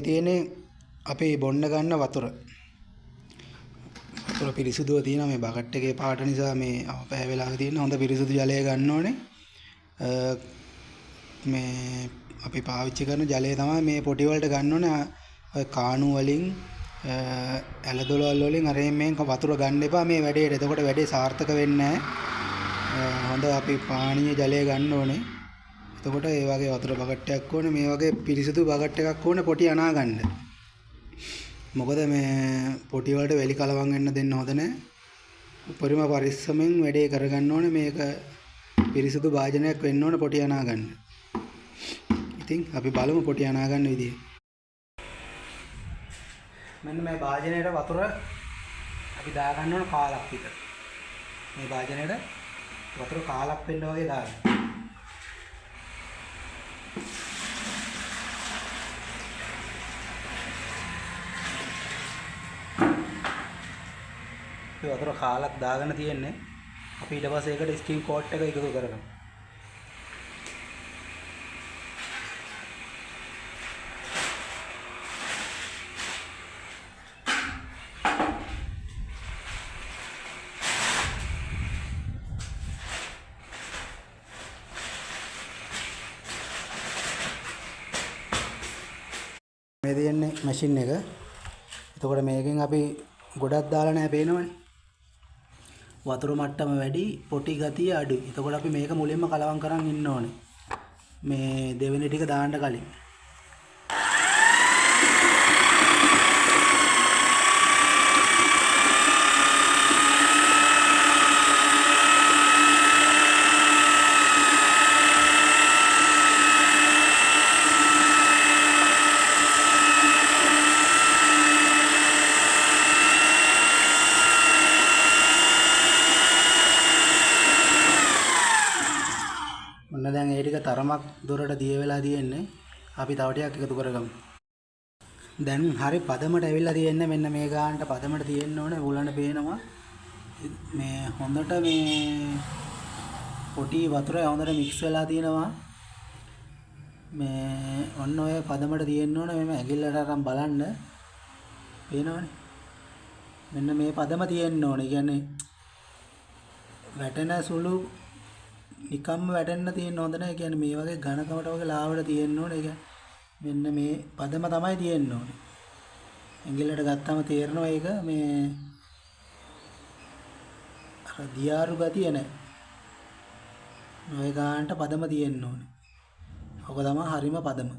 තියෙන්නේ අපි බොන්න ගන්න වතුර. වතුර පිරිසුදුව තියෙනවා. මේ බකට් එකේ පාට නිසා මේ පෑ වෙලා තියෙන හොඳ පිරිසුදු ජලය ගන්න ඕනේ. මේ අපි පාවිච්චි කරන ජලය තමයි මේ පොටි වලට ගන්න ඕනේ. ඔය කාණු වලින් ඇල දොළවල් වලින් අර මේ වතුර ගන්න එපා මේ වැඩේට. එතකොට වැඩේ සාර්ථක වෙන්නේ නැහැ. හොඳ අපි පානීය ජලය ගන්න ඕනේ. එතකොට ඒ වගේ වතුර බකට් එකක් ඕනේ. මේ වගේ පිරිසිදු බකට් එකක් ඕනේ පොටි අනා ගන්න. මොකද මේ පොටි වලට වැලි කලවම් වෙන්න දෙන්න හොඳ නැහැ. උපරිම පරිස්සමෙන් වැඩේ කරගන්න ඕනේ. මේක පිරිසිදු භාජනයක් වෙන්න ඕනේ පොටි අනා ගන්න. ඉතින් අපි බලමු පොටි අනා ගන්න විදිය. මෙන්න මේ භාජනයට වතුර අපි දා ගන්න ඕන කාලක් විතර. මේ භාජනයට වතුර කාලක් වෙන්න වගේ දාගන්න. අපි වතුර කාලක් දාගෙන තියෙන්නේ. අපි ඊට පස්සේ ඒකට ස්කින් කෝට් එක එකතු කරගමු. මේ තියෙන්නේ මැෂින් එක. එතකොට මේකෙන් අපි ගොඩක් දාලා නැහැ, පේනවනේ. වතුර මට්ටම වැඩි, පොටි ගතිය අඩුයි. එතකොට අපි මේක මුලින්ම කලවම් කරන් ඉන්න ඕනේ. මේ දෙවෙනි ටික දාන්න කලින්. ඔන්න දැන් ඒ ටික තරමක් දුරට දිය වෙලා තියෙන්නේ. අපි තව ටිකක් එකතු කරගමු. දැන් හරි පදමට ඇවිල්ලා තියෙන්නේ. මෙන්න මේ ගානට පදමට තියෙන්න ඕනේ. උලන පේනවා. මේ හොඳට මේ පොටි වතුර හොඳට මික්ස් වෙලා තියෙනවා. මේ ඔන්න ඔය පදමට තියෙන්න ඕනේ. මෙහෙම ඇඟිල්ලට අරන් බලන්න. පේනවනේ. මෙන්න මේ පදම තියෙන්න ඕනේ. කියන්නේ වැටෙන සුළු නිකම්ම වැටෙන්න තියෙන්න හොඳ නෑ. කියන්නේ මේ වගේ ඝනකමට වගේ ලාවට තියෙන්න ඕනේ. ඒ කියන්නේ මෙන්න මේ පදම තමයි තියෙන්න ඕනේ. ඇඟිල්ලට ගත්තම තේරෙනවා ඒක මේ අර දියාරු ගතිය නෑ. ඔය ගානට පදම තියෙන්න ඕනේ. ඔක තමයි හරිම පදම.